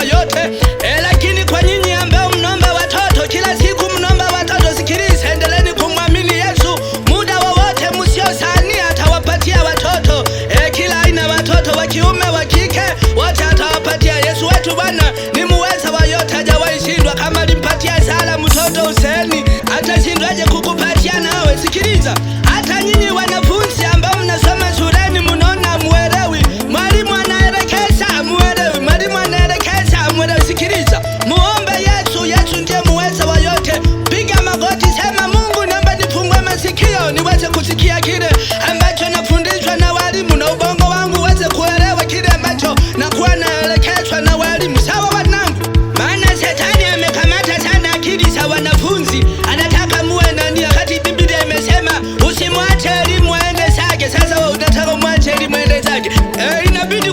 wa yote. Lakini kwa nyinyi ambao mnaomba watoto kila siku, mnaomba watoto, sikiliza, endeleeni kumwamini Yesu muda wowote, msiosania atawapatia watoto. Kila aina watoto wa kiume, wa kike, wote atawapatia. Yesu wetu Bwana ni muweza wa yote, hajawahi shindwa. Kama alimpatia Sara mtoto Huseni, atashindwaje kukupatia nawe? Sikiliza, hata nyinyi wanafunzi ambao mnasoma shuleni, mnaona muelewi, mwalimu anaelekeza muelewi, mwalimu anaelekeza muelewi. Sikiliza, muombe Yesu. Yesu ndiye muweza wa yote. Piga magoti, sema Mungu, naomba nifungue masikio niweze kusikia kile ambacho nafundishwa na walimu, na ubongo wangu uweze kuelewa kile ambacho nakuwa naelekezwa na walimu. Sawa wanangu? Maana shetani amekamata sana akili za wanafunzi, anataka muwe nani, wakati Biblia imesema usimwache elimu aende zake. Sasa wewe unataka umwache elimu aende zake? Inabidi